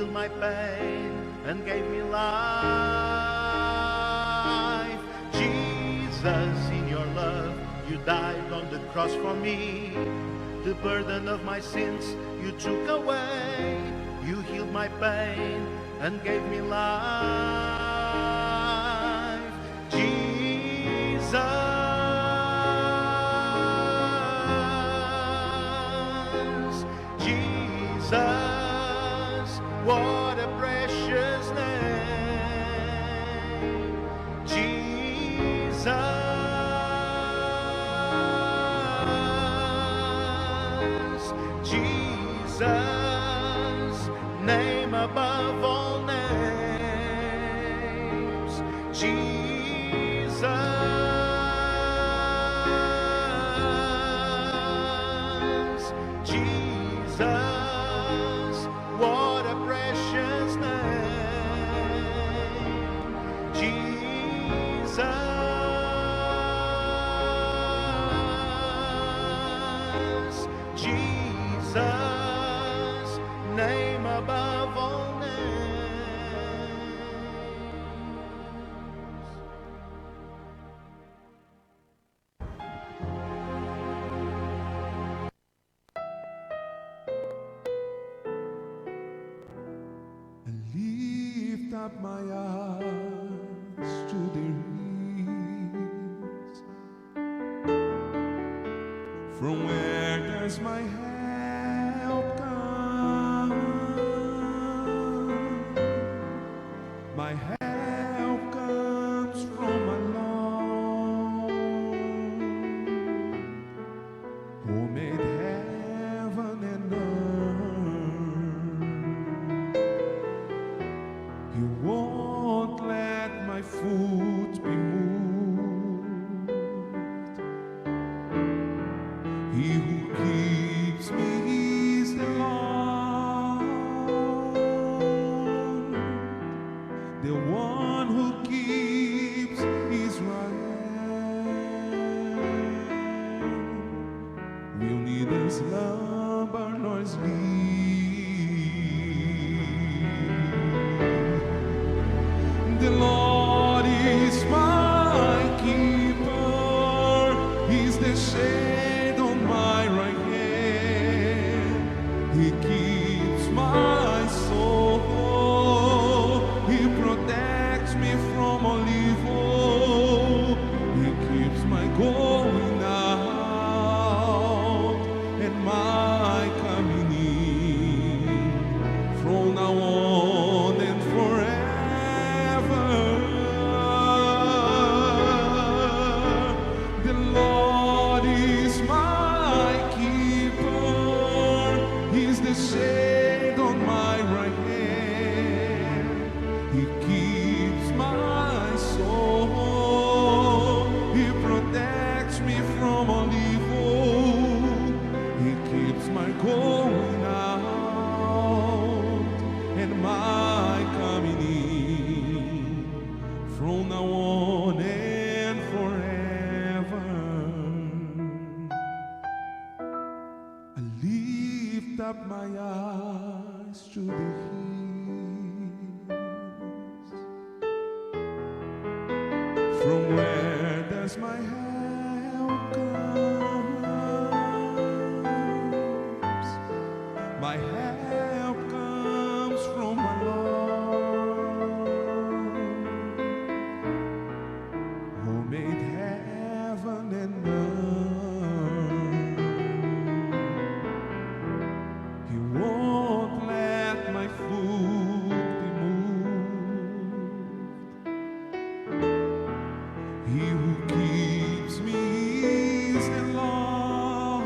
healed my pain and gave me life. Jesus, in your love, you died on the cross for me. The burden of my sins you took away. You healed my pain and gave me life. Jesus, Jesus, what a precious name. Jesus, Jesus, name above all names. Jesus, Jesus, what a precious name. Jesus, Jesus, name above all names. I lift up my eyes to the hills. From where does my help come? My help comes from my Lord, who made heaven and earth. He won't let my foot be moved. He who keeps me is the Lord, the one who keeps Israel. Will neither slumber nor sleep. The Lord is my keeper, He's the shade on my right hand. He keeps my soul, He protects me from all evil, He keeps my going out and my coming in from now on and forever. The Lord is my keeper, He's the shade on my right hand. He keeps my soul, He protects me from all evil. He keeps my going out and my coming in from now on and forever. I lift up my eyes to the hills. From where does my help come? My help comes from my Lord, who made heaven and earth. He won't let my foot be moved. He who keeps me is the Lord,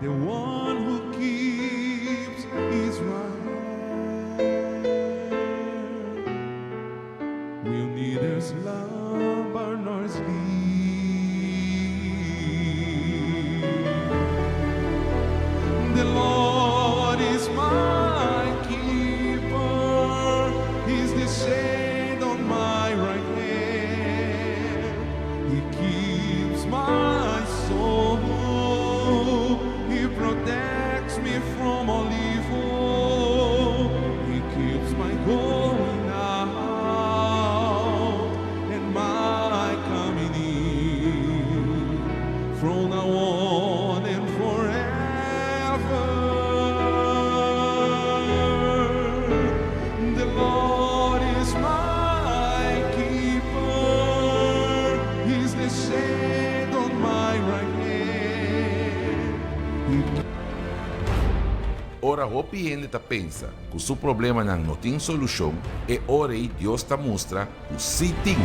the one who keeps Israel. Will neither slumber nor sleep. The Lord is my keeper, He's the shade on my right hand. He keeps my soul, He protects me from all Ora hopi hende ta pensa ku su problemanan no tin solushon, e ora ei Dios ta mustra ku sí tin.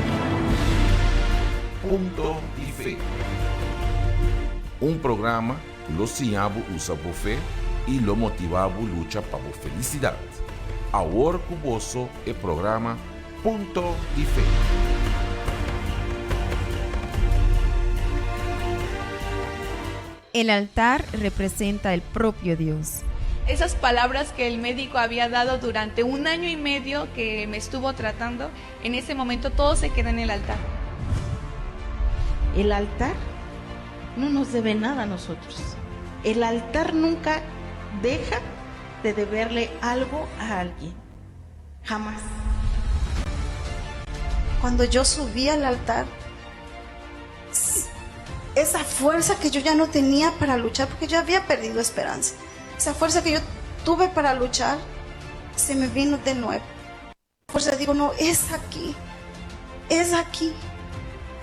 Punto di Fe. Un programa ku lo siña bo usa bo fe i lo motivá bo lucha pa bo felisidat. Awor ku boso e programa Punto di Fe. El altar representa el propio Dios. Esas palabras que el médico había dado durante un año y medio que me estuvo tratando, en ese momento todo se quedó en el altar. El altar no nos debe nada a nosotros. El altar nunca deja de deberle algo a alguien. Jamás. Cuando yo subí al altar, esa fuerza que yo ya no tenía para luchar, porque yo había perdido esperanza, esa fuerza que yo tuve para luchar, se me vino de nuevo. Fuerza, digo, no, es aquí, es aquí.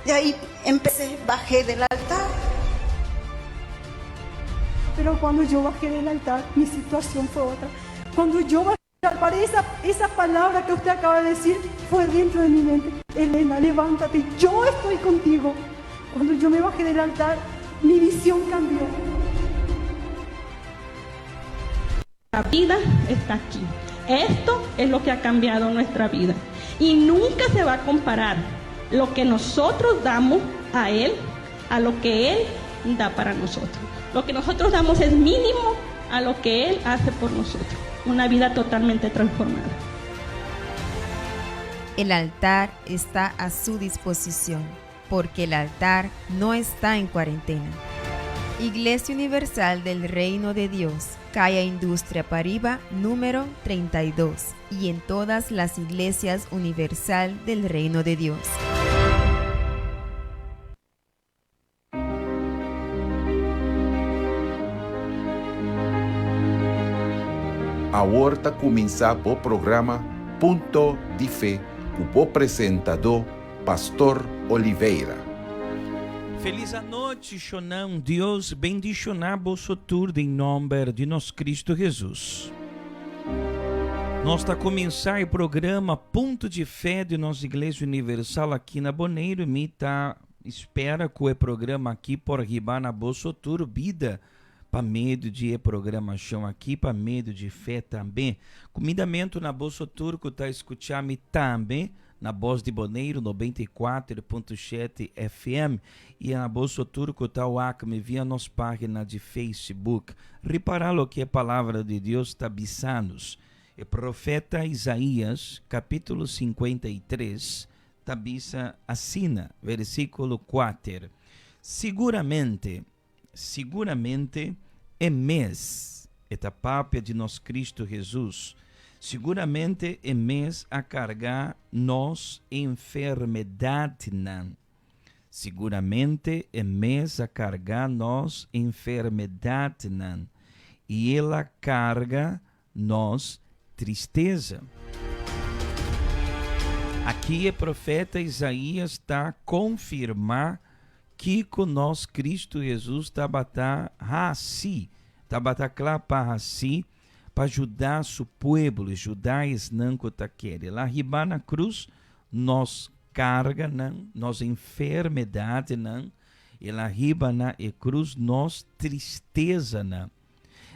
De ahí empecé, bajé del altar. Pero cuando yo bajé del altar, mi situación fue otra. Cuando yo bajé del altar, esa, esa palabra que usted acaba de decir fue dentro de mi mente. Elena, levántate, yo estoy contigo. Cuando yo me bajé del altar, mi visión cambió. La vida está aquí. Esto es lo que ha cambiado nuestra vida. Y nunca se va a comparar lo que nosotros damos a Él a lo que Él da para nosotros. Lo que nosotros damos es mínimo a lo que Él hace por nosotros. Una vida totalmente transformada. El altar está a su disposición, porque el altar no está en cuarentena. Iglesia Universal del Reino de Dios, Kaya Industria Pariba, número 32, y en todas las iglesias Universal del Reino de Dios. Awor ta kuminsá bo programa Punto di Fe ku bo presentadó Pastor Oliveira. Felis anochi shonnan Dios bendiciona boso tur den nomber di nos Cristo Jesus. Nos ta cuminsa e programa Punto di Fe di nos Iglesia Universal aki na Boneiru. Mi ta spera cu e programa aki por hiba na boso tur bida pa medio di e programacion aki, pa medio di fe tambe. Cumindamento na boso tur cu ta scucha mi tambe na Bos di Boneiru 94.7 FM y na boso tur cu ta wak mi via nos pagina di Facebook. Ripara loke e Palabra di Dios ta bisa nos. E profeta Isaías, capítulo 53, ta bisa asina, versículo 4, Siguramente, Siguramente e mes, e ta papia di nos Cristo Hesus, siguramente e mes a carga nos enfermedadnan. Siguramente e mes a carga nos enfermedadnan, y el a carga nos tristeza. Aki e profeta Isaías ta konfirmá kiko nos Kristu Hesus tabata hasi, tabata kla pa hasi pa juda su pueblo, juda esnan ku ta kere. El a hiba na krus nos karganan, nos enfermedatnan, el a hiba na e krus nos tristezanan.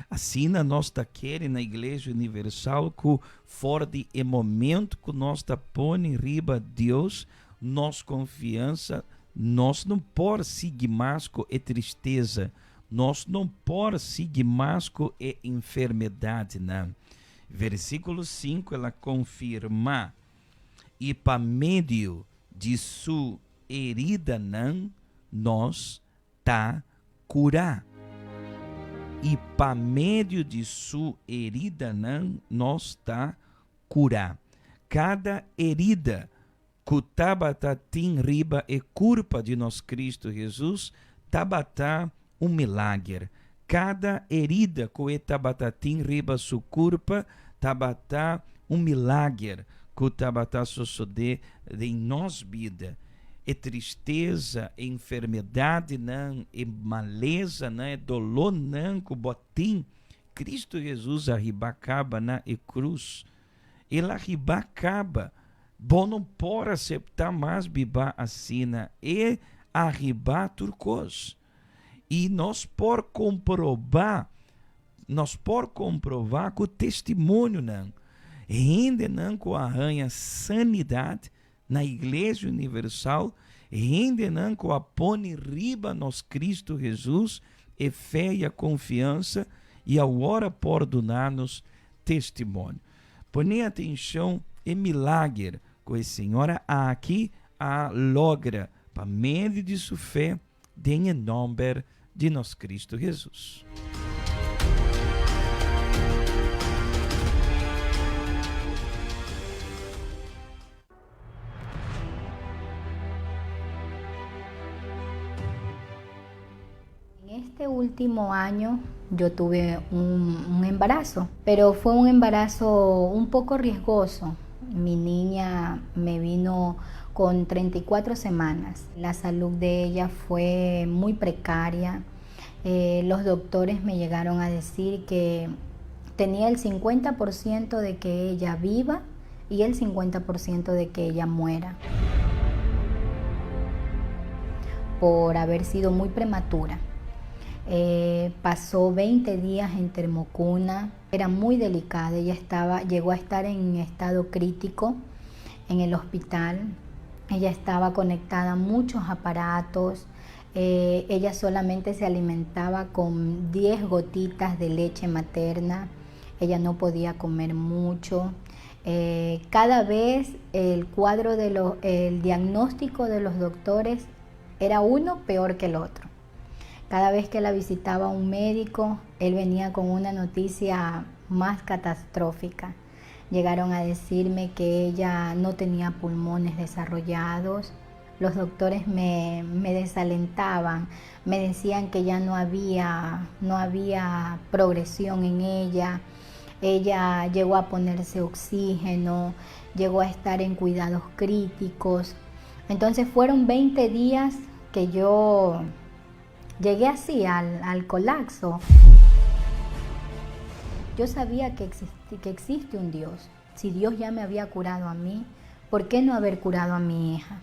Asina nos ta kere na Iglesia Universal ku for di e momento ku nos ta pone riba Dios nos konfiansa, nos no por sigui mas ku e tristesa, nos no por sigui mas ku e enfermedadnan. Versíkulo sinku el a konfirmá, I pa medio di su heridanan nos ta kurá, i pa medio di su heridanan nos ta kurá. Kada herida ku tabata tin riba e kurpa di nos Kristu Hesus tabata un milager. Kada herida ku e tabata tin riba su kurpa tabata un milager ku tabata sosodé den nos bida. E tristeza, e enfermedadnan, e malezanan, e dolónan ku bo tin. Kristu Hesus a hiba kaba na e krus. El a hiba kaba. Bo no por aseptá mas biba asina. E a hiba tur kos. I nos por komprobá, nos por komprobá ku testimonionan, hendenan ku a haña sanidat na Iglesia Universal, hendenan ku a pone riba nos Kristu Hesus e fe i a konfiansa i awor a por duna nos testimonio. Pone atenshon e milager ku e señora aki a logra pa medio di su fe den e nòmber di nos Kristu Hesus. En este último año yo tuve un, un embarazo, pero fue un embarazo un poco riesgoso. Mi niña me vino con 34 semanas. La salud de ella fue muy precaria. Eh, los doctores me llegaron a decir que tenía el 50% de que ella viva y el 50% de que ella muera por haber sido muy prematura. Eh, pasó 20 días en termocuna, era muy delicada, ella estaba, llegó a estar en estado crítico en el hospital, ella estaba conectada a muchos aparatos, eh, ella solamente se alimentaba con 10 gotitas de leche materna, ella no podía comer mucho. Eh, cada vez el cuadro de los, el diagnóstico de los doctores era uno peor que el otro. Cada vez que la visitaba un médico, él venía con una noticia más catastrófica. Llegaron a decirme que ella no tenía pulmones desarrollados. Los doctores me, me desalentaban, me decían que ya no había, no había progresión en ella. Ella llegó a ponerse oxígeno, llegó a estar en cuidados críticos. Entonces fueron 20 días que yo llegué así al, al colapso. Yo sabía que, que existe un Dios. Si Dios ya me había curado a mí, ¿por qué no haber curado a mi hija?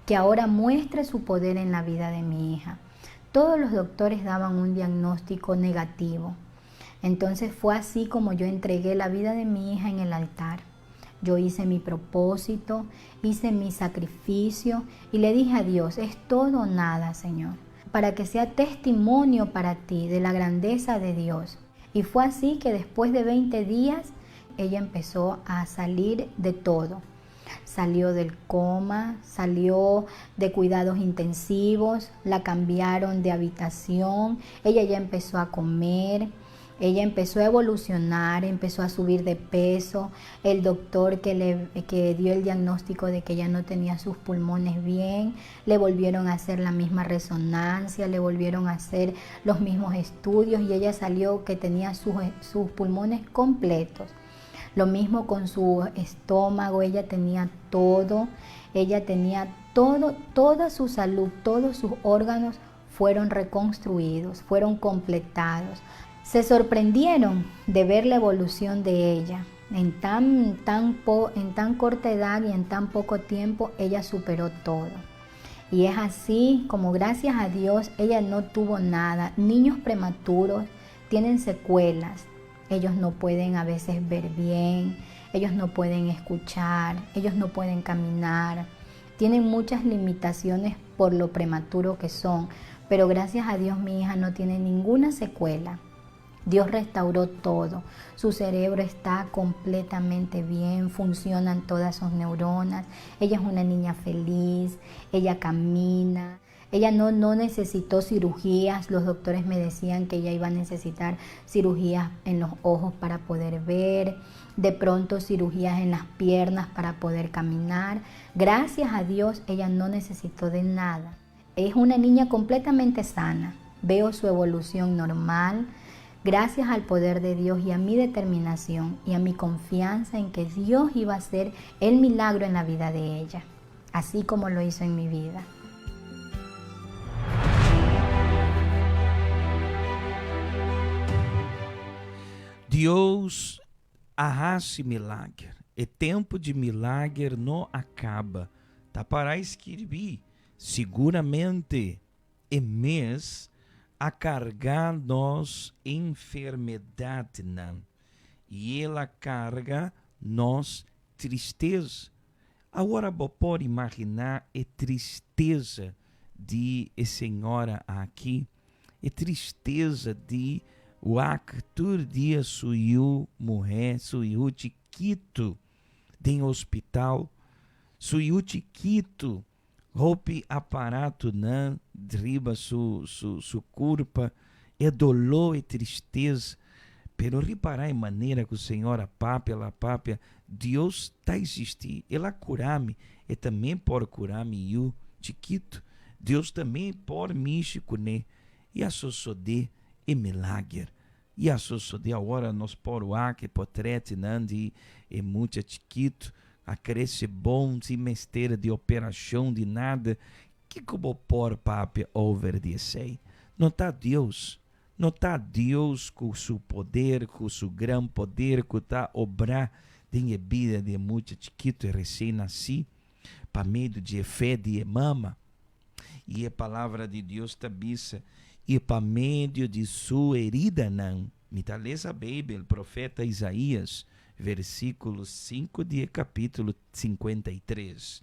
Que ahora muestre su poder en la vida de mi hija. Todos los doctores daban un diagnóstico negativo. Entonces fue así como yo entregué la vida de mi hija en el altar. Yo hice mi propósito, hice mi sacrificio y le dije a Dios, es todo o nada, Señor, para que sea testimonio para ti de la grandeza de Dios. Y fue así que después de 20 días ella empezó a salir de todo. Salió del coma, salió de cuidados intensivos, la cambiaron de habitación, ella ya empezó a comer, ella empezó a evolucionar, empezó a subir de peso. El doctor que le que dio el diagnóstico de que ella no tenía sus pulmones bien, le volvieron a hacer la misma resonancia, le volvieron a hacer los mismos estudios y ella salió que tenía sus, sus pulmones completos. Lo mismo con su estómago, ella tenía todo, ella tenía todo, toda su salud, todos sus órganos fueron reconstruidos, fueron completados. Se sorprendieron de ver la evolución de ella. En tan, tan, en tan corta edad y en tan poco tiempo, ella superó todo. Y es así como gracias a Dios ella no tuvo nada. Niños prematuros tienen secuelas. Ellos no pueden a veces ver bien, ellos no pueden escuchar, ellos no pueden caminar. Tienen muchas limitaciones por lo prematuro que son. Pero gracias a Dios mi hija no tiene ninguna secuela. Dios restauró todo. Su cerebro está completamente bien, funcionan todas sus neuronas. Ella es una niña feliz, ella camina. Ella no, no necesitó cirugías. Los doctores me decían que ella iba a necesitar cirugías en los ojos para poder ver, de pronto cirugías en las piernas para poder caminar. Gracias a Dios ella no necesitó de nada. Es una niña completamente sana. Veo su evolución normal gracias al poder de Dios y a mi determinación y a mi confianza en que Dios iba a hacer el milagro en la vida de ella, así como lo hizo en mi vida. Dios a hasi milager. E tempu di milager no a kaba. Ta pará skirbí, Siguramente E mes a karga nos enfermedatnan, i El a karga nos tristesa. Awor bo por imaginá e tristesa di e señora aki, e tristesa di wak tur dia su yu muhé, su yu chikitu den hospital, su yu chikitu hopi aparatonan riba su su su kurpa, e doló, e tristesa. Pero ripará e manera ku señora papia, el a papia, Dios ta existí, el a kura mi, e tambe por kura mi yu chikitu. Dios tambe por mishi kuné. I a sosodé e milager. I a sosodé awor nos por wak e potretnan di e mucha chikitu a krese bon sin mester di operashon di nada. Kiko bo por papia over di esei? No ta Dios. No ta Dios ku su poder, ku su gran poder ku ta obrá den e bida di e mucha chikitu e resien nasí pa medio di e fe di e mama. I e Palabra di Dios ta bisa, I pa medio di su heridanan, mi ta lesa Beibel, profeta Isaías, versíkulo sinku di e kapítulo 53,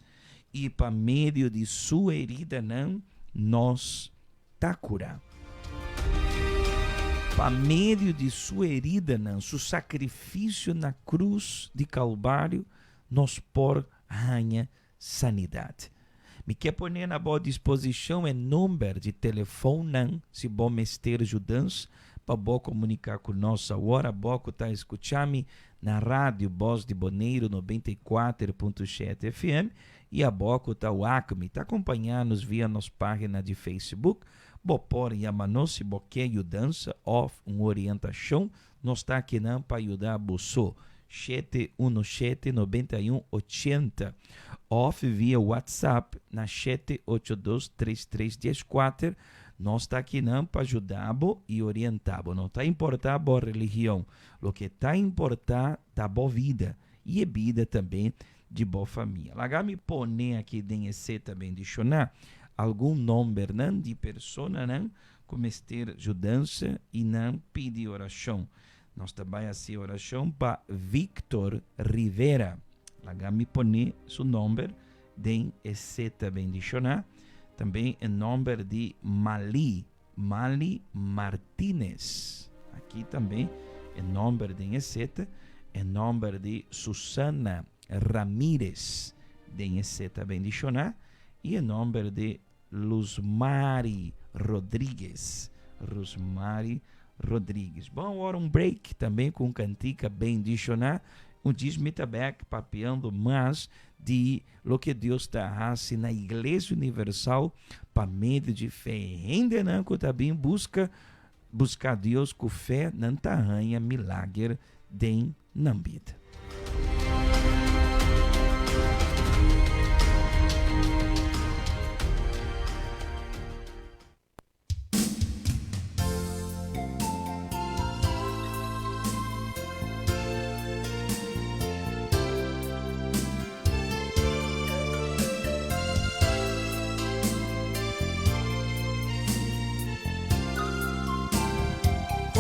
i pa medio di su heridanan nos ta kurá. Pa medio di su heridanan, su sakrifisio na krus di Kalvario, nos por haña sanidat. Mi ke pone na bo disposishon e number di telefonnan si bo mester judans pa bo komuniká ku nos awor. Abo ku ta eskuchá mi na radio Bos di Boneiru 94.7 FM i abo ku ta wak mi ta kompañá nos via nos página di Facebook, bo por yama nos si bo ke yudansa òf un orientashon. Nos ta akinan pa yuda boso. 717 91 80 òf via WhatsApp na 782 33 14. Nos ta akinan pa yuda bo i orientá bo. No ta importá bo religion. Loke ta importá ta bo vida i e bida tambe di bo famia. Laga mi pone aki den e seta bendishoná algun nombernan di personanan ku mester yudansa i nan pidi orashon. Nos ta bai hasi orashon pa Victor Rivera. Laga mi pone su nomber den e seta bendishoná. Tambe e nomber di Mali, Mali Martinez. Aki tambe e nomber den e seta. E nomber di Susana Ramirez den e seta bendishoná. I e nomber di Luzmari Rodriguez. Rusmari Rodriguez. Bon, awor un break tambe ku un kantika bendishoná. Un djis mi ta bek papiando mas di loke Dios ta hasi na Iglesia Universal pa medio di fe. Hendenan ku ta bin buska buska Dios ku fe, nan ta haña milager den nan bida.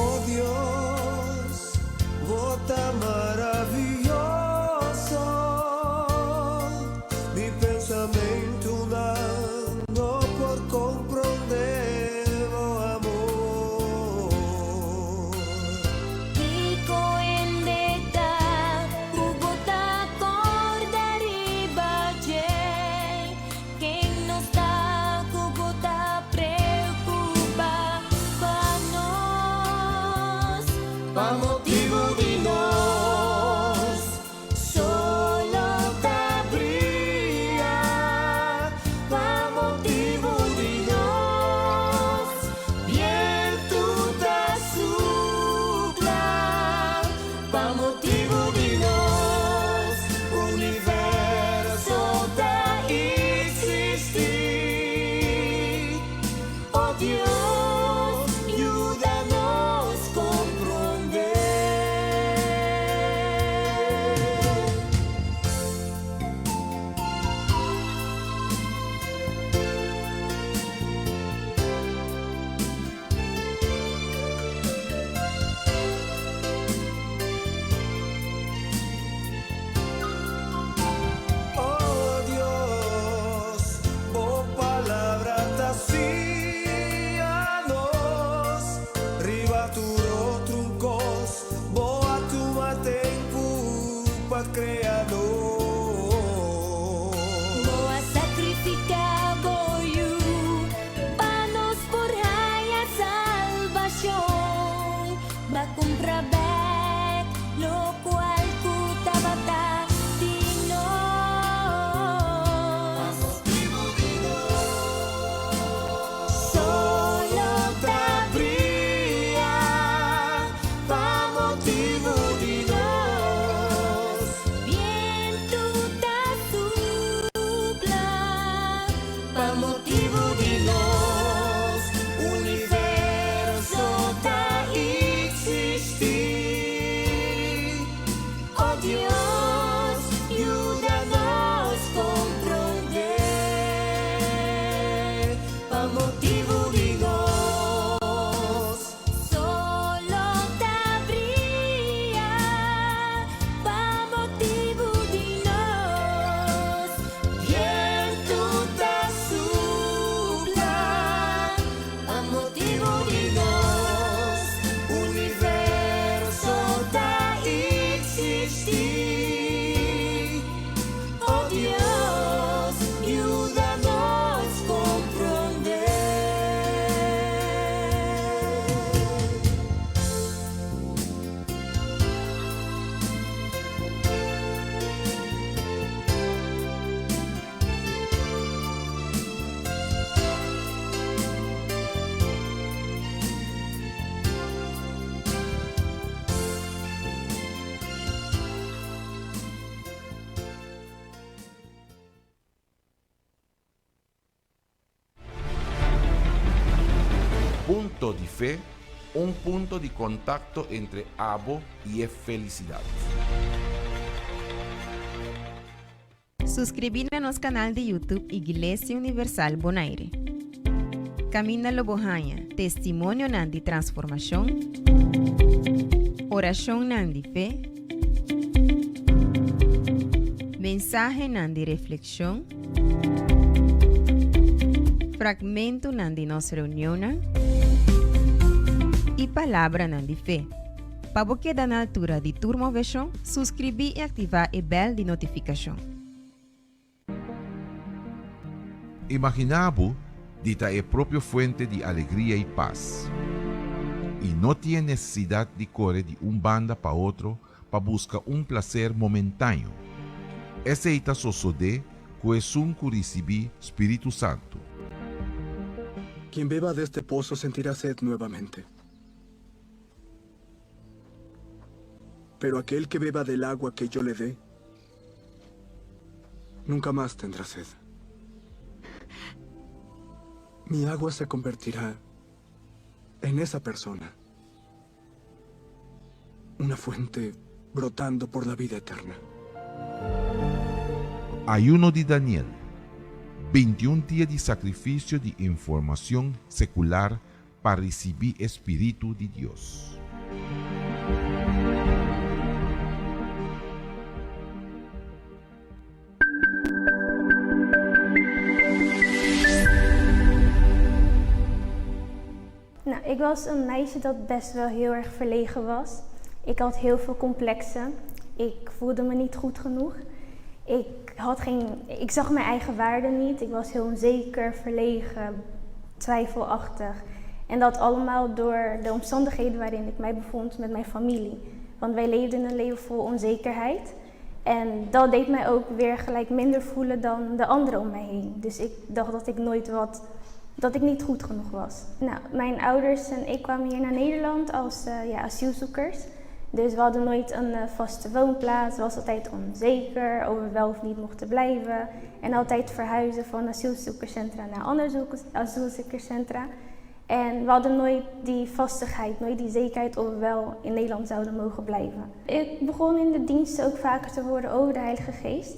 Oh Dios, bo ta maravioso, Mi pensamentunan no por comprende bo amor. Kiko hende ta ku bo ta korda riba dje? Ken nos ta ku bo ta preocupa pa nos? Pa motibu di nos solo ta bria, pa motibu di nos bientu ta supla, pa motibu di nos universo ta existi. Oh Dios, yuda nos comprende. pa Kreador. Bo a sakrifiká bo Yu pa nos por haña salbashon. B'a kumpra bèk lokual ku tabata di nos. Solo ta bria pa motibu di nos. Bientu ta supla pa motibu di nos. Universo ta eksistí. O Dios, yuda nos komprondé pa motibu di nos. Solo ta bria pa motibu di nos. Bientu ta supla pa motibu di nos. Universo ta eksistí. O Dios, yuda nos komprondé. Punto di Fe, un punto di kontakto entre abo i e felisidat. Suskribí na nos kanal di YouTube Iglesia Universal Bonaire. Kaminda lo bo haña testimonionan di transformashon, orashonnan di fe, mensahenan di reflekshon, fragmentonan di nos reunionnan i palabranan di fe. Pa bo keda na altura di tur moveshon, suskribí i aktivá e bèl di notifikashon. Imaginá bo di ta e propio fuente di alegria i pas, i no tin e nesesidat di kore di un banda pa otro pa buska un plaser momentaño. Esei ta sosodé ku esun ku risibí spiritu santu. Quien beba de este pozo sentirá sed nuevamente. Pero aquel que beba del agua que yo le dé, nunca más tendrá sed. Mi agua se convertirá en esa persona. Una fuente brotando por la vida eterna. Ayuno di Daniel, 21 dia di sakrifisio di informashon sekular pa risibí e spiritu di Dios. Nou, ik was een meisje dat best wel heel erg verlegen was. Ik had heel veel complexen. Ik voelde me niet goed genoeg. Ik, had geen, ik zag mijn eigen waarde niet. Ik was heel onzeker, verlegen, twijfelachtig. En dat allemaal door de omstandigheden waarin ik mij bevond met mijn familie. Want wij leefden een leven vol onzekerheid. En dat deed mij ook weer gelijk minder voelen dan de anderen om mij heen. Dus ik dacht dat ik nooit wat, dat ik niet goed genoeg was. Nou, mijn ouders en ik kwamen hier naar Nederland als uh, ja, asielzoekers. Dus we hadden nooit een uh, vaste woonplaats. Het was altijd onzeker of we wel of niet mochten blijven. En altijd verhuizen van asielzoekerscentra naar andere asielzoekerscentra. En we hadden nooit die vastigheid, nooit die zekerheid of we wel in Nederland zouden mogen blijven. Ik begon in de diensten ook vaker te horen over de Heilige Geest.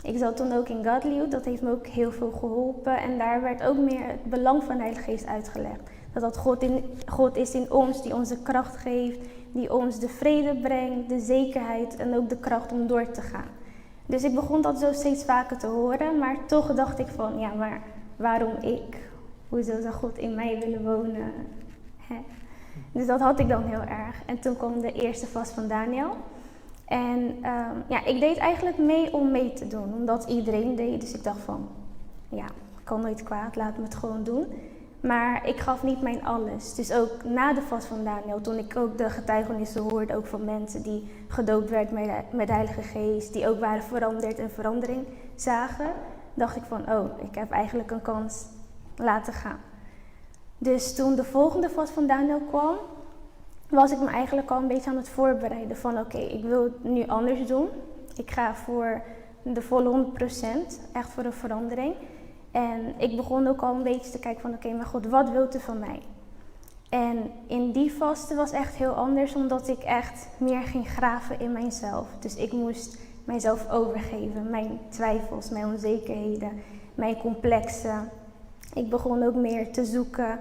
Ik zat toen ook in Godlywood, dat heeft me ook heel veel geholpen. En daar werd ook meer het belang van de Heilige Geest uitgelegd. Dat dat God, in, God is in ons, die ons de kracht geeft, die ons de vrede brengt, de zekerheid en ook de kracht om door te gaan. Dus ik begon dat zo steeds vaker te horen, maar toch dacht ik van, ja, maar waarom ik? Hoezo zou God in mij willen wonen? Hè? Dus dat had ik dan heel erg. En toen kwam de eerste vast van Daniel. En ja, ik deed eigenlijk mee om mee te doen, omdat iedereen deed. Dus ik dacht van, ja, kan nooit kwaad, laat me het gewoon doen. Maar ik gaf niet mijn alles. Dus ook na de vast van Daniel, toen ik ook de getuigenissen hoorde, ook van mensen die gedoopt werden met de Heilige Geest, die ook waren veranderd en verandering zagen, dacht ik van, oh, ik heb eigenlijk een kans laten gaan. Dus toen de volgende vast van Daniel kwam, was ik me eigenlijk al een beetje aan het voorbereiden van, oké, ik wil het nu anders doen. Ik ga voor de volle 100%, echt voor een verandering. En ik begon ook al een beetje te kijken van, oké, maar God, wat wilt u van mij? En in die vaste was echt heel anders, omdat ik echt meer ging graven in mijzelf. Dus ik moest mijzelf overgeven, mijn twijfels, mijn onzekerheden, mijn complexen. Ik begon ook meer te zoeken,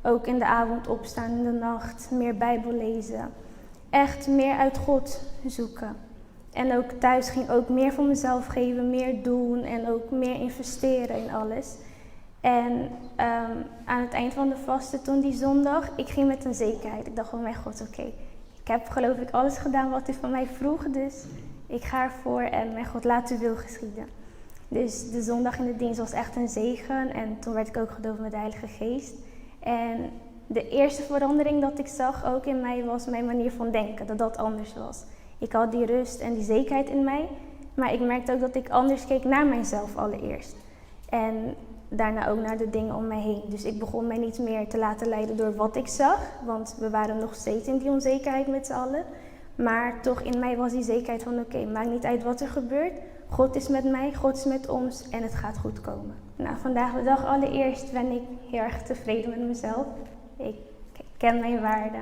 ook in de avond opstaan, in de nacht, meer Bijbel lezen. Echt meer uit God zoeken. En ook thuis ging ook meer van mezelf geven, meer doen en ook meer investeren in alles. En aan het eind van de vaste, toen die zondag, ik ging met een zekerheid. Ik dacht van, mijn God, oké, ik heb geloof ik alles gedaan wat u van mij vroeg, dus ik ga ervoor en mijn God, laat uw wil geschieden. Dus de zondag in de dienst was echt een zegen en toen werd ik ook gedoopt met de Heilige Geest. En de eerste verandering dat ik zag ook in mij was mijn manier van denken, dat dat anders was. Ik had die rust en die zekerheid in mij, maar ik merkte ook dat ik anders keek naar mijzelf allereerst. En daarna ook naar de dingen om mij heen. Dus ik begon mij niet meer te laten leiden door wat ik zag, want we waren nog steeds in die onzekerheid met z'n allen. Maar toch in mij was die zekerheid van oké, maakt niet uit wat er gebeurt. God is met mij, God is met ons en het gaat goed komen. Vandaag de dag allereerst ben ik heel erg tevreden met mezelf. Ik ken mijn waarde.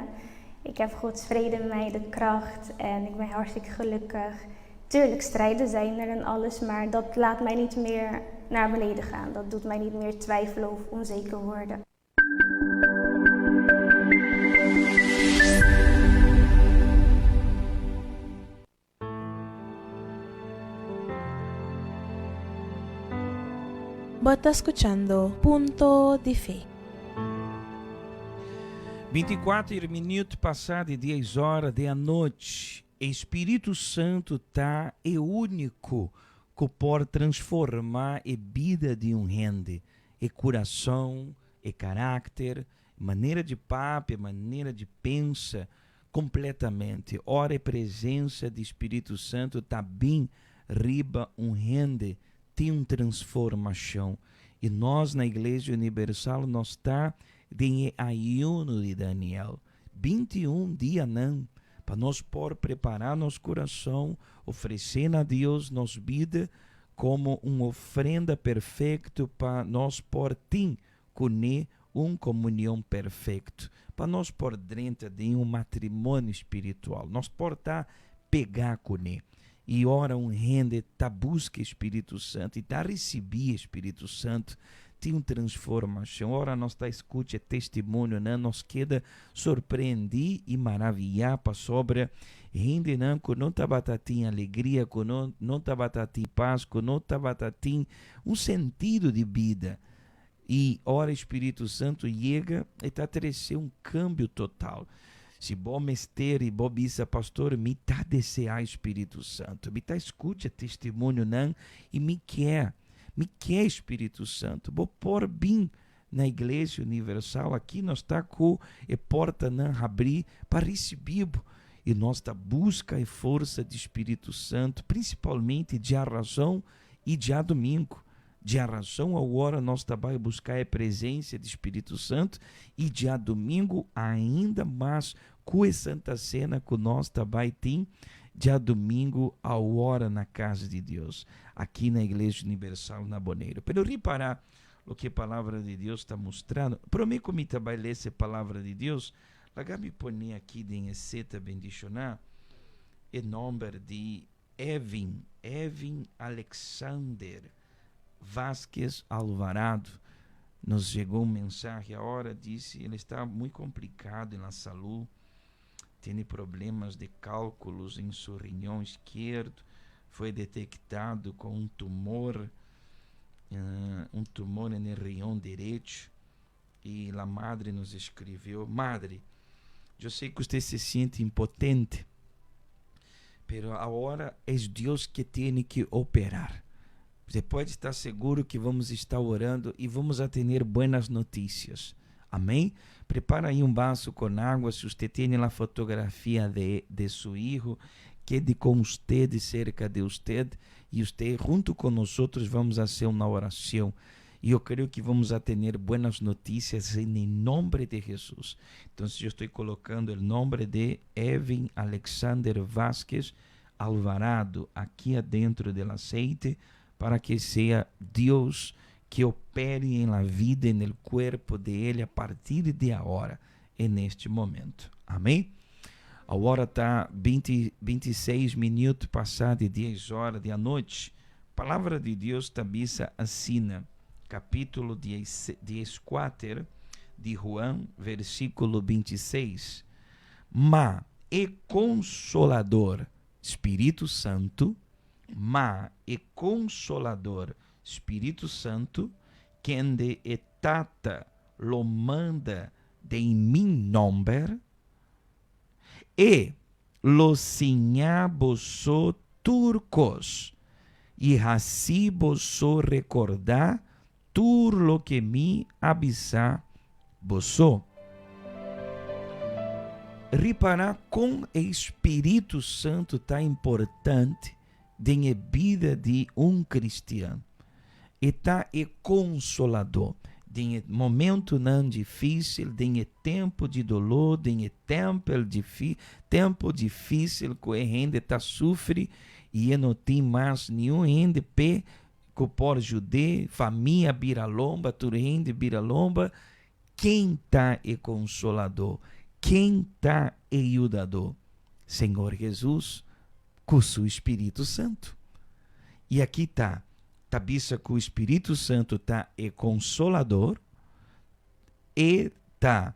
Ik heb Gods vrede in mij, de kracht en ik ben hartstikke gelukkig. Tuurlijk, strijden zijn er en alles, maar dat laat mij niet meer naar beneden gaan. Dat doet mij niet meer twijfelen of onzeker worden. Bo ta skuchando Punto di Fe. 24 minuut pasá di 10 ora di anochi. E Spiritu Santu ta e úniko ku por transformá e bida di un hende, e kurason, e karakter, manera di papia, manera di pensa, kompletamente. Ora e presensia di Spiritu Santu ta bin riba un hende, tin un transformashon. I nos na Iglesia Unibersal nos ta den e ayuno di Daniel, 21 dianan, pa nos por prepará nos kurason, ofresé na Dios nos bida komo un ofrenda perfekto pa nos por tin kuné un komunion perfekto, pa nos por drenta den un matrimonio spiritual, nos por ta pegá kuné. I ora un hende ta buska e Spiritu Santu i ta risibí e Spiritu Santu, tin un transformashon. Ora nos ta skucha e testimonionan, nos keda sorprendí i maraviyá pasobra hendenan ku no tabata tin alegria, ku no no tabata tin pas, ku no tabata tin un sentido di bida. I ora e Spiritu Santu yega, e ta trese un kambio total. Si bo mester i bo bisa, Pastor, mi ta deseá e Spiritu Santu. Mi ta skucha testimonionan i mi kier. Mi kier e Spiritu Santu. Bo por bin na Iglesia Universal. Aki nos ta ku e portanan habrí pa risibí bo. I nos ta buska e forsa di Spiritu Santu, prinsipalmente djarazon i djadumingu. Djarazon awor nos ta bai buska e presensia di Spiritu Santu i djadumingu ainda mas ku e Santa Sena ku nos ta bai tin djadumingu awor na kas di Dios, aki na Iglesia Unibersal na Boneiru. Pero ripará loke e Palabra di Dios ta mustrando. Promé ku mi ta bai lesa e Palabra di Dios, laga mi pone aki den e seta bendishoná e nòmber di Evin, Evin Alexander Vasquez Alvarado, nos chegou um mensaje agora, disse, ele está muito complicado na saúde, tem problemas de cálculos em seu riñón esquerdo, foi detectado com um tumor, um tumor no riñón direito, e a madre nos escreveu, madre, eu sei que você se sente impotente, Pero ahora es Dios que tiene que operar. Você pode estar seguro que vamos estar orando e vamos a tener buenas noticias. Amém? Prepara aí um vaso com água. Se você tem a fotografia de seu hijo, quede com usted, cerca de usted, e usted junto com nós vamos fazer uma oração. E eu creio que vamos a ter buenas notícias em nome de Jesus. Então, eu estou colocando o nome de Evin Alexander Vázquez Alvarado aqui adentro do aceite para que seja Deus que opere en la vida e no corpo de ele a partir de agora, e neste momento. Amém? A hora está 26 minutos passadas de 10 horas da noite. A palavra de Deus também assina, capítulo 10, 14 de Juan, versículo 26. Ma e consolador, Espírito Santo, ma e consolador, Espírito Santo, quem e tata lo manda de mi nombre, e lo siña boso tur kos, e hasi boso rekordá tur loke mi a bisa boso. Ripará kon e Spiritu Santu ta importante den e bida di un kristian. E ta e konsoladó den e momentunan difísil, den e tempu di doló, den e tèmpel tempu difísil ku e hende ta sufri i e no tin mas niun hende p'e ku por yud'é, famia bira lomba, tur hende bira lomba. Ken ta e konsoladó? Ken ta e yudadó? Señor Hesus ku su Spiritu Santu. I aki ta, ta bisa ku Spiritu Santu ta e Konsolador, e ta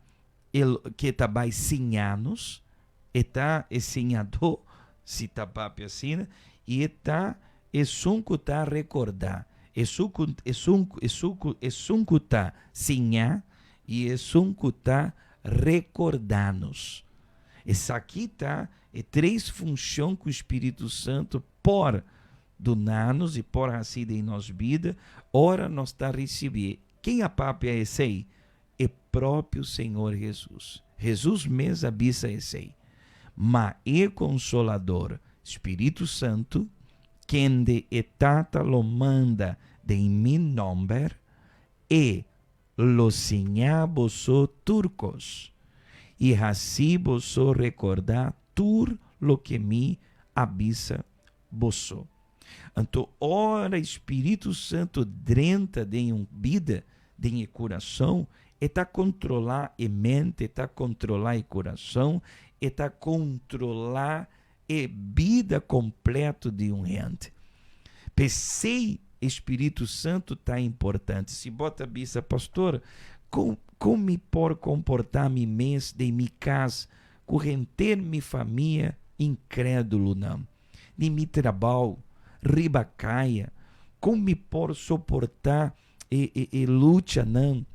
el ke ta bai siña nos, e ta e siñadó, si ta papia asina, i e ta esun ku ta rekordá, esun ku, esun, esun ku, esun ku ta siña i esun ku ta rekordá nos. Esaki ta e tres funshon ku Spiritu Santu por duna nos i por hasi den nos bida ora nos ta risibié. Ken a papia esei? E propio Señor Hesus. Hesus mes a bisa esei. Ma e Konsolador, Spiritu Santu, kende e Tata lo manda den mi nòmber, e lo siña boso tur kos, i hasi boso rekordá tur loke mi a bisa boso. Anto ora e Spiritu Santu drenta den un bida, den e kurason, e ta kontrolá e mente, e ta kontrolá e kurason, e ta kontrolá e bida kompleto di un hende. P'esei e Spiritu Santu ta importante. Si bo ta bisa, Pastor, kon kon mi por komportá mi mes den mi kas ku henter mi famia inkrédulonan, den mi trabou, riba kaya? Kon mi por soportá e e e luchanan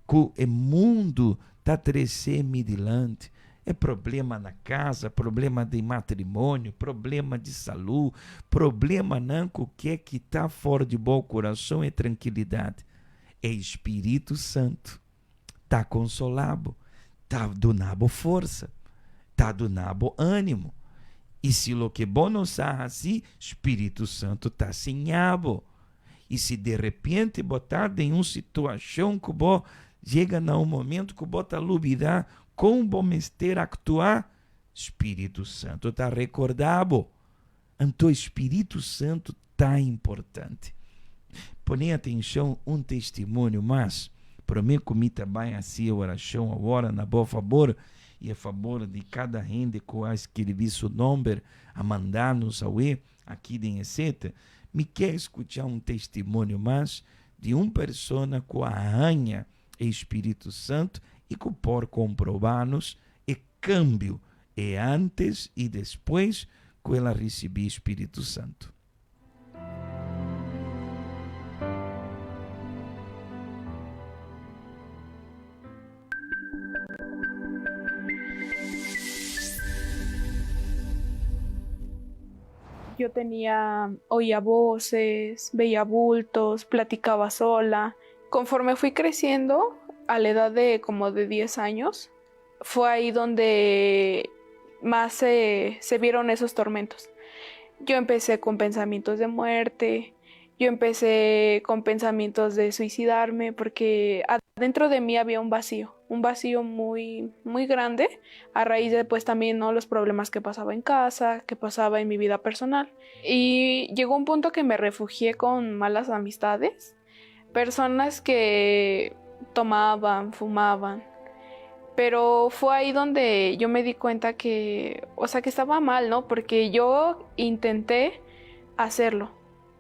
ku e mundu ta trese mi dilanti, e problema na casa, problema di matrimonio, problema di salú, problemanan ku ke kita for di bo kurason e trankilidat. E Spiritu Santu ta konsolá bo, ta duna bo forsa, ta duna bo ánimo. I si loke bo no sa hasi, Spiritu Santu ta siña bo. I si derepente bo ta den un situashon ku bo yega na un momentu ku bo ta lubidá kon bo mester aktuá, Spiritu Santu ta rekordá bo. Anto Spiritu Santu ta importante. Pone atenshon un testimonio mas promé ku mi ta bai hasi e orashon awor na bo fabor i a fabor di kada hende ku a skirbi su nòmber a manda nos awe. Aki den e seta, mi ke skuchá un testimonio mas di un persona ku a haña e Spiritu Santu i ku por komprobá nos e kambio, e antes i despues ku el a risibí Spiritu Santu. Yo tenía, oía voces, veía bultos, platicaba sola. Conforme fui creciendo, a la edad de como de 10 años, fue ahí donde más se, se vieron esos tormentos. Yo empecé con pensamientos de muerte, yo empecé con pensamientos de suicidarme porque adentro de mí había un vacío, un vacío muy, muy grande a raíz de pues también ¿no? los problemas que pasaba en casa, que pasaba en mi vida personal. Y llegó un punto que me refugié con malas amistades, personas que tomaban, fumaban. Pero fue ahí donde yo me di cuenta que, o sea, que estaba mal, ¿no? Porque yo intenté hacerlo.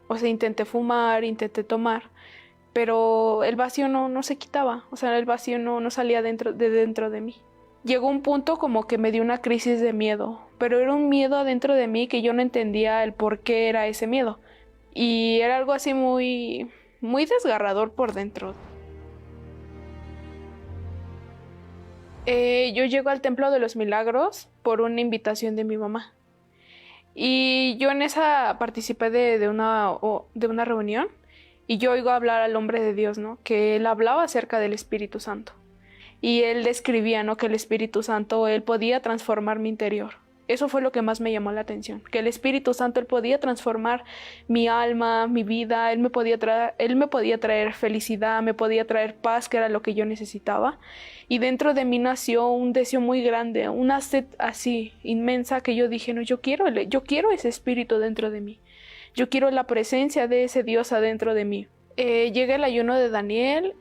O sea, intenté fumar, intenté tomar, pero el vacío no, no se quitaba, o sea, el vacío no, no salía dentro, de dentro de mí. Llegó un punto como que me dio una crisis de miedo, pero era un miedo adentro de mí que yo no entendía el por qué era ese miedo. Y era algo así muy, muy desgarrador por dentro. Eh, yo llego al Templo de los Milagros por una invitación de mi mamá. Y yo en esa participé de, una, de una reunión y yo oigo hablar al hombre de Dios, ¿no? Que él hablaba acerca del Espíritu Santo. Y él describía, ¿no? Que el Espíritu Santo, él podía transformar mi interior. Eso fue lo que más me llamó la atención, que el Espíritu Santo, él podía transformar mi alma, mi vida, él me podía traer, él me podía traer felicidad, me podía traer paz, que era lo que yo necesitaba. Y dentro de mí nació un deseo muy grande, una sed así inmensa que yo dije, no, yo quiero, yo quiero ese espíritu dentro de mí. Yo quiero la presencia de ese Dios adentro de mí. Eh, llega el ayuno de Daniel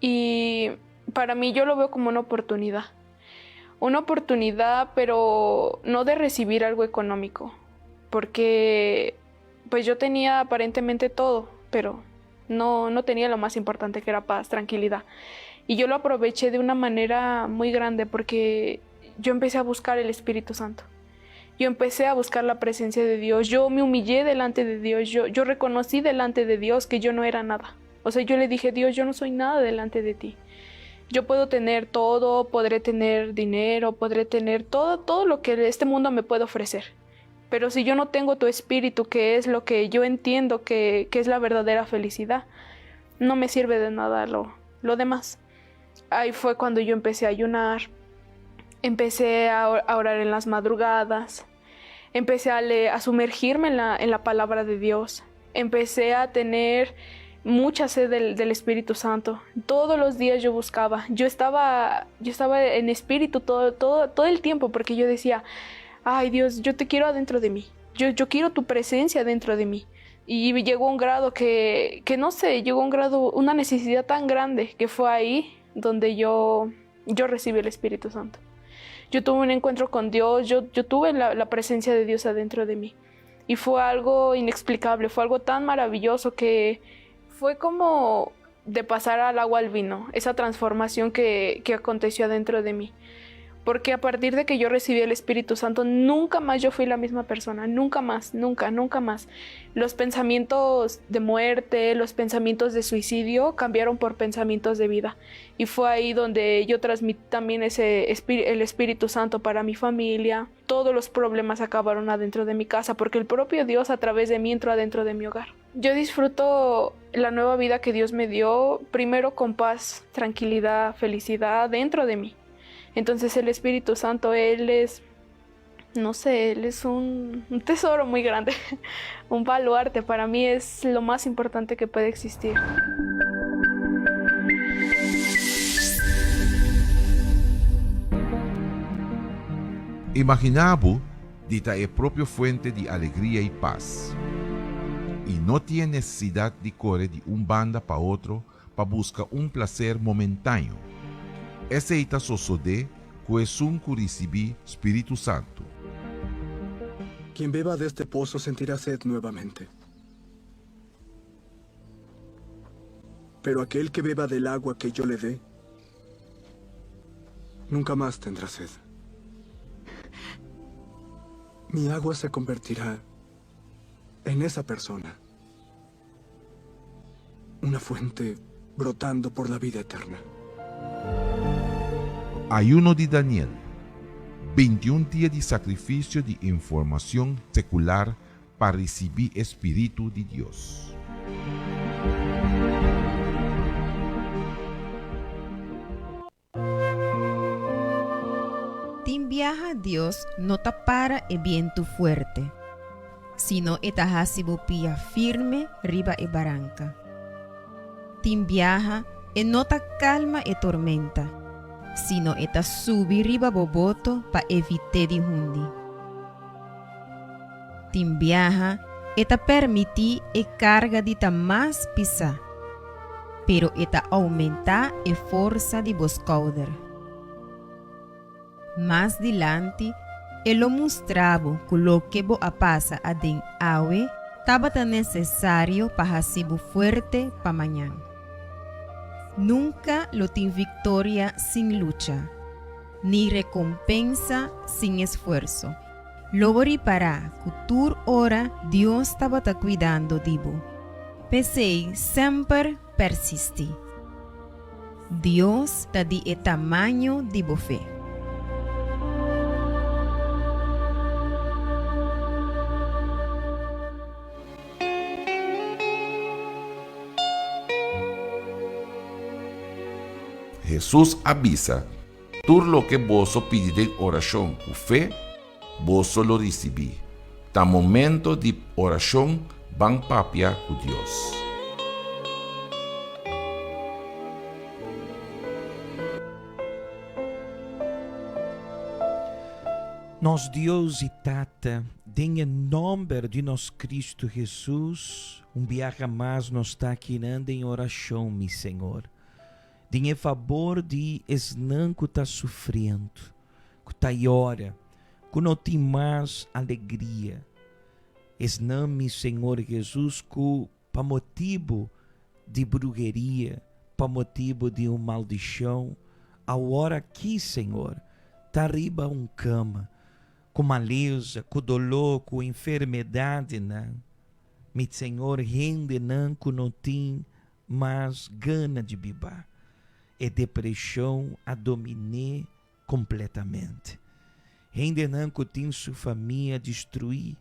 y para mí yo lo veo como una oportunidad una oportunidad, pero no de recibir algo económico, porque pues yo tenía aparentemente todo, pero no, no tenía lo más importante que era paz, tranquilidad. Y yo lo aproveché de una manera muy grande porque yo empecé a buscar el Espíritu Santo. Yo empecé a buscar la presencia de Dios, yo me humillé delante de Dios, yo, yo reconocí delante de Dios que yo no era nada. O sea, yo le dije, Dios, yo no soy nada delante de ti. Yo puedo tener todo, podré tener dinero, podré tener todo, todo lo que este mundo me puede ofrecer. Pero si yo no tengo tu espíritu, que es lo que yo entiendo que, que es la verdadera felicidad, no me sirve de nada lo, lo demás. Ahí fue cuando yo empecé a ayunar, empecé a orar en las madrugadas, empecé a, a sumergirme en la, en la palabra de Dios, empecé a tener mucha sed del, del, Espíritu Santo. Todos los días yo buscaba. Yo estaba, yo estaba en espíritu todo, todo, todo el tiempo porque yo decía, ay Dios, yo te quiero adentro de mí. Yo, yo quiero tu presencia dentro de mí. Y llegó un grado que, que no sé, llegó un grado, una necesidad tan grande que fue ahí donde yo, yo recibí el Espíritu Santo. Yo tuve un encuentro con Dios, yo, yo tuve la, la presencia de Dios adentro de mí. Y fue algo inexplicable, fue algo tan maravilloso que fue como de pasar al agua al vino, esa transformación que, que aconteció adentro de mí. Porque a partir de que yo recibí el Espíritu Santo, nunca más yo fui la misma persona, nunca más, nunca, nunca más. Los pensamientos de muerte, los pensamientos de suicidio cambiaron por pensamientos de vida. Y fue ahí donde yo transmití también ese el Espíritu Santo para mi familia. Todos los problemas acabaron adentro de mi casa, porque el propio Dios a través de mí entró adentro de mi hogar. Yo disfruto la nueva vida que Dios me dio, primero con paz, tranquilidad, felicidad dentro de mí. Entonces el Espíritu Santo, Él es, no sé, Él es un, un tesoro muy grande, un baluarte. Para mí es lo más importante que puede existir. Imaginá bo di ta e propio fuente di alegria i pas, i no tin e nesesidat di kore di un banda pa otro pa buska un plaser momentaño. Esei ta sosodé ku esun ku risibí spiritu santu. Quien beba de este pozo sentirá sed nuevamente. Pero aquel que beba del agua que yo le dé, nunca más tendrá sed. Mi agua se convertirá en esa persona. Una fuente brotando por la vida eterna. Ayuno di Daniel, 21 dia di sakrifisio di informashon sekular. pa risibí e spiritu di Dios. Tin biaha Dios no ta para e bientu fuerte, sino e ta hasi bo pia firme riba e baranka. Tin biaha e no ta kalma e tormenta, sino e ta subi riba bo boto pa evit'é di hundi. Tin biaha e ta permití e karga di ta mas pisá, pero e ta oumentá e forsa di bo skouder. Mas dilanti e lo mustra bo ku loke bo a pasa aden awe tabata nesesario pa hasi bo fuerte pa mañan. Nunka lo tin viktoria sin lucha, ni rekompensa sin esfuerso. Lo bo ripará ku tur ora Dios tabata kuidando di bo. P'esei semper persistí. Dios ta di e tamaño di bo fe. Hesus a bisa, Tur loke boso pidi den orashon ku fe, boso lo risibí. Ta momento di orashon, ban papia ku Dios. Nos Dios i Tata, den e nomber di nos Cristo Jesus, un biaha mas nos ta akinan den orashon, mi Señor. Den e fabor di esnan ku ta sufriendo, ku ta yora, ku no tin mas alegria. Esnan, mi Señor Jesus, ku pa motibu di bruheria, pa motibu di un maldishon, awor aki, Señor, ta riba un kama, ku malesa, ku doló, ku enfermedadnan. Mi Señor, hendenan ku no tin mas gana di biba. E depreshon a domin'é kompletamente. Hendenan ku tin su famia destruí,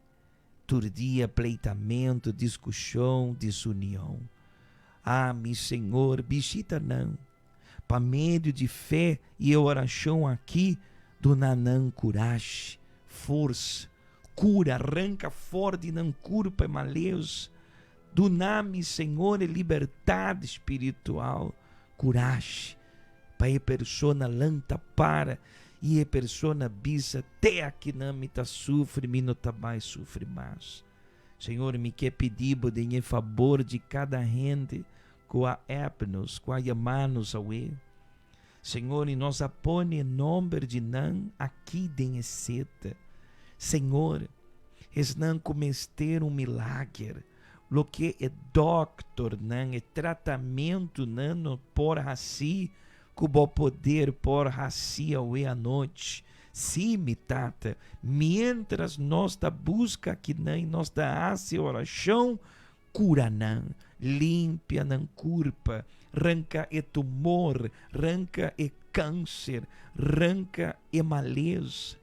tur dia pleitamentu, diskushon, desunion. Ah, mi Señor, bishita nan. Pa medio di fe i e orashon aki, duna nan kurashi, forsa, kura, ranka for di nan kurpa e males. Duna mi, Señor, e libertad spiritual, kurashi pa e persona lanta para i e persona bisa, Te akinan mi ta sufri, mi no ta bai sufri mas. Señor, mi ke pidi Bo den e fabor di kada hende ku a app nos, ku a yama nos awe. Señor, i nos a pone e nomber di nan aki den e seta. Señor, esnan ku mester un milager, loke e dòkternan, e tratamentunan no por hasi, ku bo poder por hasi awe anochi. Sí, mi Tata, miéntras nos ta buska akinan i nos ta hasi orashon, Kura nan, limpia nan kurpa, ranka e tumor, ranka e kanser, ranka e malesa,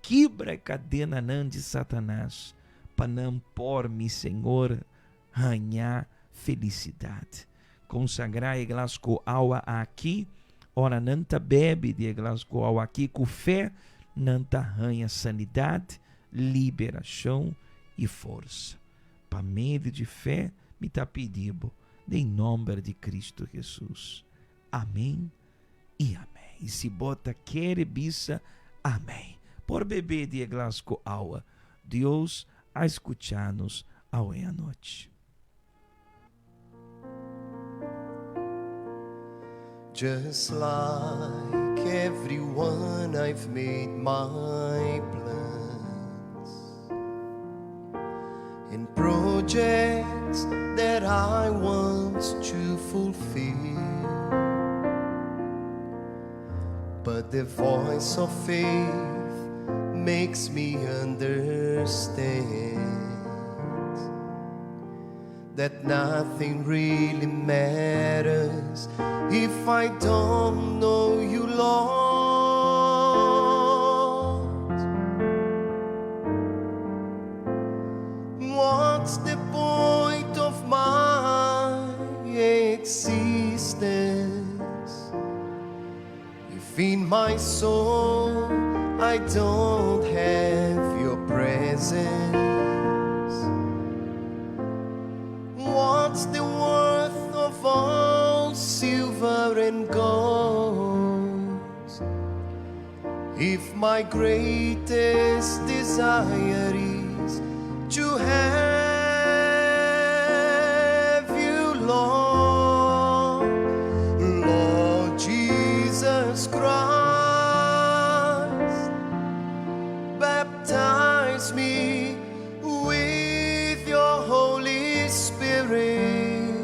kibra e kadenanan di Satanas, pa nan por, mi Señor, haña felisidat. Konsagrá e glas ku awa aki, ora nan ta bebe di e glas ku awa aki ku fe, nan ta haña sanidat, liberashon i forsa. Pa medio di fe mi ta pidi bo den nomber di Cristo Jesus. Amen y amen. Y si bo ta kere bisa amen, por bebe di e glas cu awa. Dios a scucha nos awe anochi. Just like everyone I've made my plans And projects that I want to fulfill But the voice of faith makes me understand That nothing really matters if I don't know you, Lord. What's the point of my existence if in my soul I don't have your presence? What's the worth of all silver and gold if my greatest desire is to have you, Lord, Lord Jesus Christ? Baptize me with your Holy Spirit,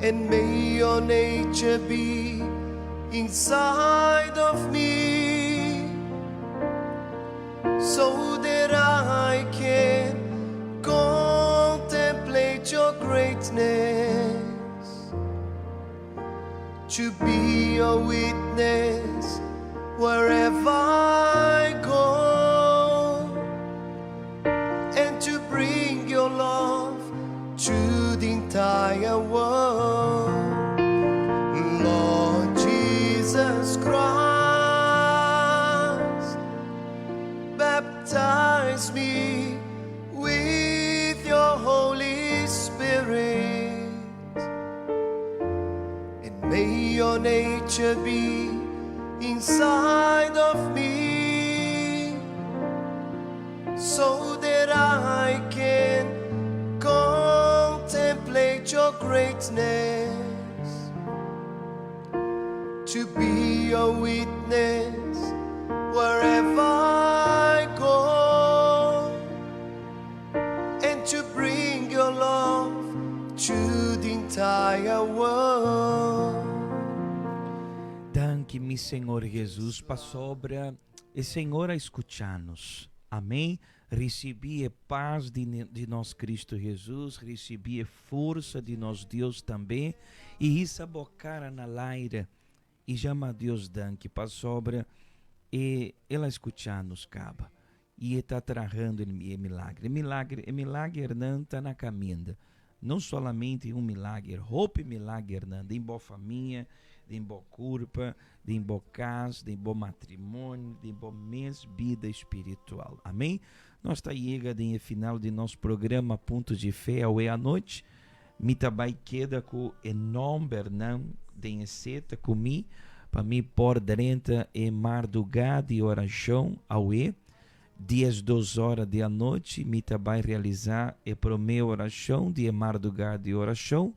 and may your nature be inside of me, so that I can contemplate your greatness, to be a witness wherever I go, and to bring your love to the entire world. Lord Jesus Christ, baptize me with your Holy Spirit, and may your nature be inside of me, so that I can contemplate your greatness, to be a witness wherever I go, and to bring your love to the entire world. Danki, mi Señor Jesus, pasobra e Señor a scucha nos. Amen. Ricibi e paz di nos Cristo Jesus, ricibi e forsa di nos Dios tambe, y hisa bo cara na laira y yama Dios danki pasobra e El a scucha nos caba y E ta trahando e milagre. E milagre, e milagernan ta na caminda. No solamente un milager, hopi milagernan den bo famia, den bo curpa, den bo cas, den bo matrimonio, den bo mes bida spiritual. Amen? Nos ta yega den e final di nos programa Punto di Fe awe anochi. Mi ta bay keda cu e nombernan den e seta cu mi pa mi por drenta e marduga di oracion awe. 12 ora di anochi mi ta bay realisa e prome oracion di e marduga di oracion.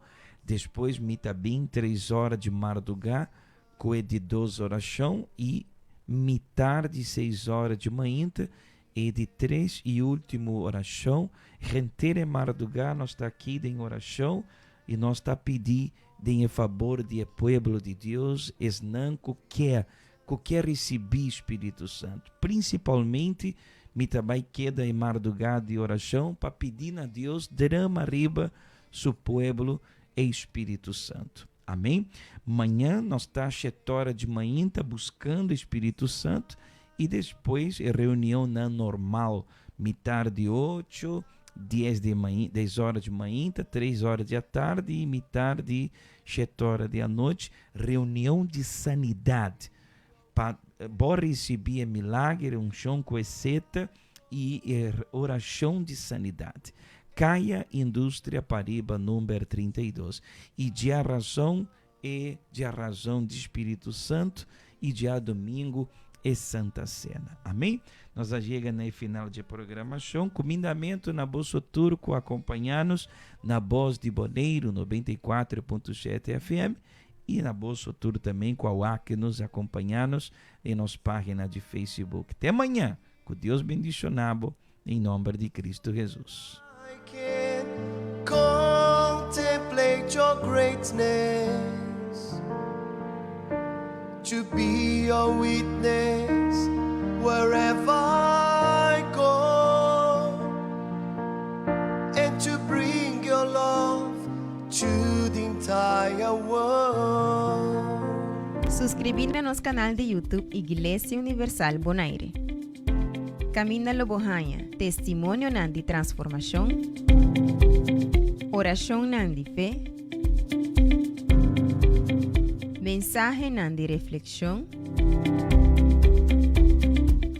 Despues mi ta bin 3 ora di marduga cu e di dos oracion y mitar di 6 ora di mainta e di tres y ultimo oracion. Henter e marduga nos ta aki den oracion y nos ta pidi den e fabor di e pueblo di Dios, esnan cu kier, cu kier ricibi Spirito Santo. Principalmente mi ta bay keda e marduga di oracion pa pidi na Dios drama riba su pueblo e Spirito Santo. Amen? Mañan nos ta 7 ora di mainta buscando Spirito Santo y despues e reunionnan normal, mitar di 8, 10 di mainta, 10 ora di mainta, 3 ora di atardi y mitar di 7 ora di anochi, reunion di sanidad. Pa bo ricibi e milager, uncion cu e seta y e oracion di sanidad. Caya Industria Pariba number 32. Y diarazon e diarazon di Spirito Santo y diadomingo e Santa Cena. Amen? Nos a yega na final di programacion. Cumindamento na boso tur cu a acompaña nos na Voz di Boneiro 94.7 FM y na boso tur tambe cu a cu nos acompaña nos na nos pagina di Facebook. Te mañan. Cu Dios bendiciona bo den nomber di Cristo Jesus. I can contemplate your greatness, to be your witness wherever I go, and to bring your love to the entire world. Suscribi na nos canal di YouTube Iglesia Universal Bonaire. Kaminda lo bo haña testimonionan di transformashon, orashonnan di fe, mensahenan di reflekshon,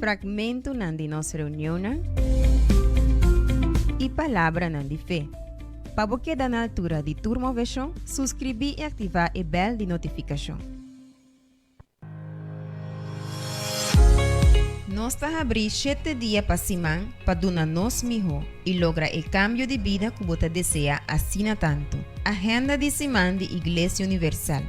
fragmentonan di nos reunionnan i palabranan di fe. Pa bo keda na altura di tur moveshon, suskribí i aktivá e bèl di notifikashon. Nos ta habrí shete dia pa siman pa duna nos mihó i logra e kambio di bida ku bo ta deseá asina tantu. Agenda di siman di Iglesia Universal.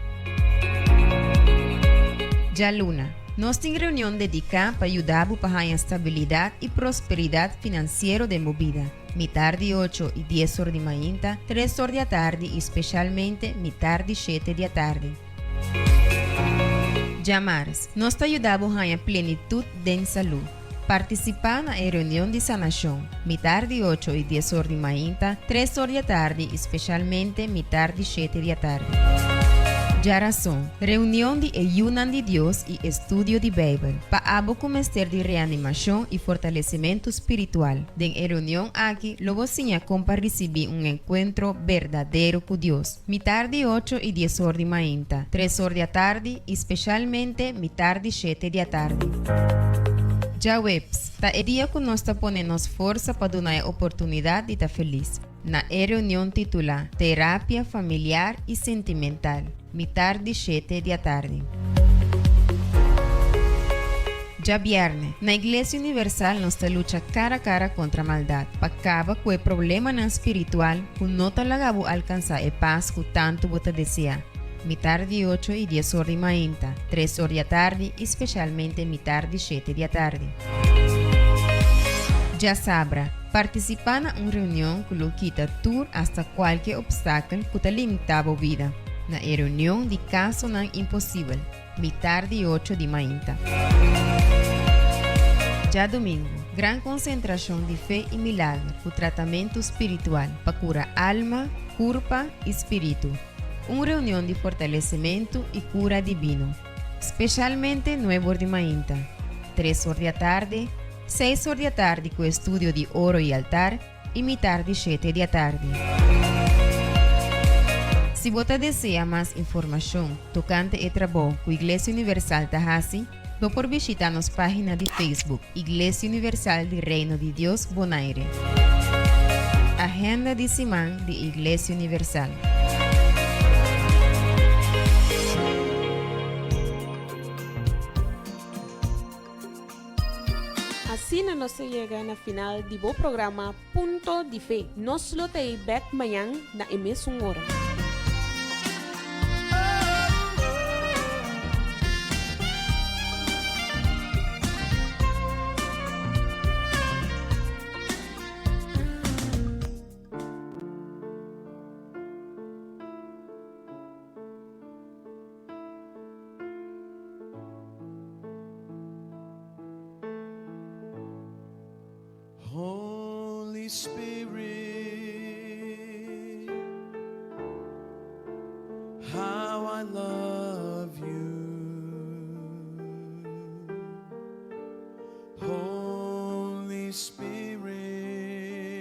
Djaluna, nos tin reunion dediká pa yuda bo pa haña stabilidat i prosperidat finansiero den bo bida. Mitar di ocho i dies or di mainta, tres or di atardi i speshalmente mitar di shete di atardi. Djamars, nos ta yuda bo haña plenitut den salú. Partisipá na e reunion di sanashon, mitar di ocho i dies or di mainta, tres or di atardi i speshalmente mitar di shete di atardi. Djarason, reunion di e yunan di Dios i estudio di Beibel, pa abo ku mester di reanimashon i fortalesimentu spiritual. Den e reunion aki lo bo siña kon pa risibí un enkuentro berdadero ku Dios. Mitar di ocho i dies or di mainta, tres or di atardi i speshalmente mitar di shete di atardi. Djaweps, ta e dia ku nos ta pone nos forsa pa duna e oportunidat di ta felis. Na e reunion titulá Terapia Familiar i Sentimental, mitar di shete di atardi. Djabièrnè, na Iglesia Universal nos ta lucha kara kara kontra maldat pa kaba ku e problemanan spiritual ku no ta laga bo alkansá e pas ku tantu bo ta deseá. Mitar di ocho i dies or di mainta, tres or di atardi i speshalmente mitar di shete di atardi. Djasabra, partisipá na un reunion ku lo kita tur asta kualke opstakel ku ta limitá bo bida. Na e reunion di Kasonan Imposibel, mitar di ocho di mainta. Djadumingu, gran konsentrashon di fe i milager ku tratamentu spiritual pa kura alma, kurpa i spiritu. Un reunion di fortalesimentu i kura dibino. Speshalmente nuebe or di mainta, tres or di atardi, seis or di atardi ku estudio di oro i altar, i mitar di shete di atardi. Si bo ta desea mas informashon tokante e trabou ku Iglesia Universal ta hasi, bo por bishita nos página di Facebook, Iglesia Universal di Reino di Dios Bonaire. Agenda di siman di Iglesia Universal. Asina nos ta yega na final di bo programa Punto di Fe. Nos lo ta ei bek mañan na e mesun ora. Holy Spirit, how I love.